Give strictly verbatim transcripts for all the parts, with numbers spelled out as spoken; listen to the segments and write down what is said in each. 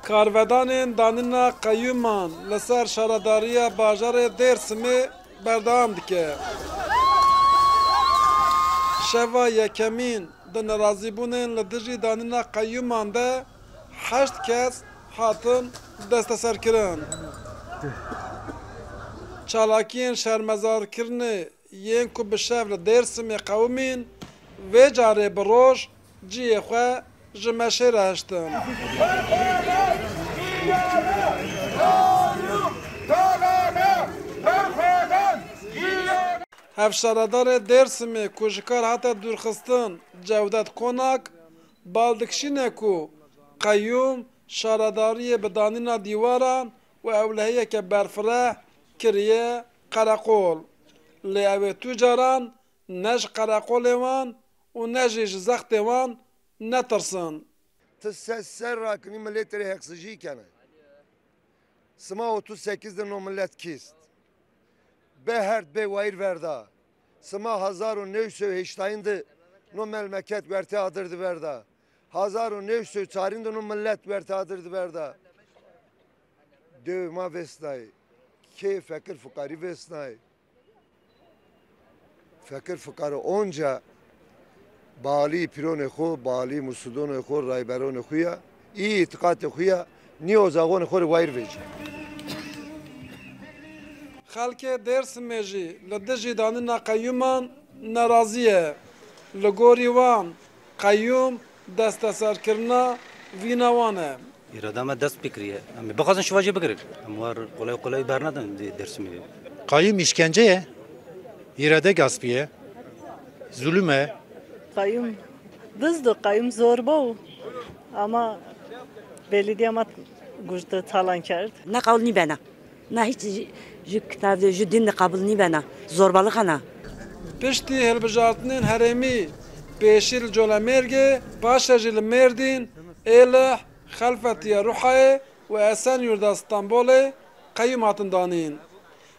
Karvedanên danîna qeyûman li ser şaredariya bajarê Dêrsimê berdewam dike. Şeva yekemîn di nerazîbûnên li dijî danîna qeyûman de heşt kes hatin desteserkirin. Çalakiyên şermezarkirinê yên ku bi şev li Dêrsimê qewimîn, vê carê bi roj cihê xwe ji meşê re hiştin. Hevşaredarê Dêrsimê ku ji kar hate dûrxistin, Cewdet Konak, bal dikişîne ku qeyûm şaredariyê bi danîna dîwaran û ewlehiyeke berfireh kiriye qereqol. Lê ew ê tu caran ne ji qereqolê wan û ne jî ji zextê wan netirsin. Tu se ser rakinî, milletê rê heqsizî kene. Sima otuz sekiz de no millet kist. Bê herd bê wayir verda. Sima hezar û neh sed û heştayîn de no melmeket wertê adir di verda. Hezar û neh sed û çarîn de no millet wertê adir di verda. Dewê ma vêsnayê. Kê fekir fukarî vêsnayê. Fekir fukare onca balî pîronê xwe, balî musudonê xwe, rayberonê xwe ya, î îtîqatê xwe ya, nî ozaxonê xwe rê wayir vêce. Xelkê Dêrsimê jî li dijî danîna qeyûman nerazî ye. Li gorî wan, qeyûm desteserkirina vîna wan e. Îrada me dest pê kiriye. Em ê bixwazin şiva jê bigirin. Em war qolay qolay bernadin dê Dêrsimê. Qayûm îşkence ye. Îrade gaspî ye. Zulûm e. Qayûm dizd û qayûm zorba û ama belediye ma guşt talan kerd. Ne qewil nîbena. Na hiç ji, ji kitab de, ji din de qebul nîbena. Zorbalık ana. Piştî hilbijartinên herêmî, pêşî li Colemêrgê, paşê jî li Mêrdîn, Êlih, Xelfetiya Ruhayê û Esenyurda Stenbolê qeyûm hatin danîn.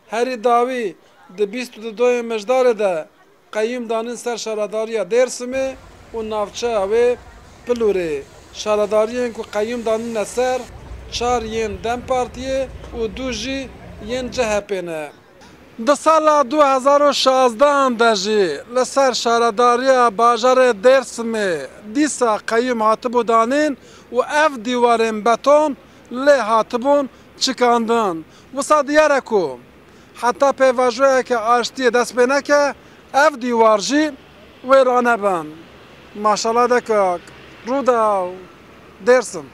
Herî dawî di bîst û dudoyê Mijdarê de qeyûm danîn ser şaredariya Dêrsimê û navçeya wê Pilûrê. Şaredariyên ku qeyûm danîne ser, çar yên DEM Partiyê û du jî yên CHP'ê ne. Di sala du hezar û şazdehan de jî li ser şaredariya bajarê Dêrsimê dîsa qeyûm hatibû danîn û ev dîwarên beton lê hatibûn çikandin. Wisa diyar e ku heta pêvajoyeke aştiyê dest pê neke, ev dîwar jî wê ranebin. Maşallah de kak. Rûdaw. Dêrsim.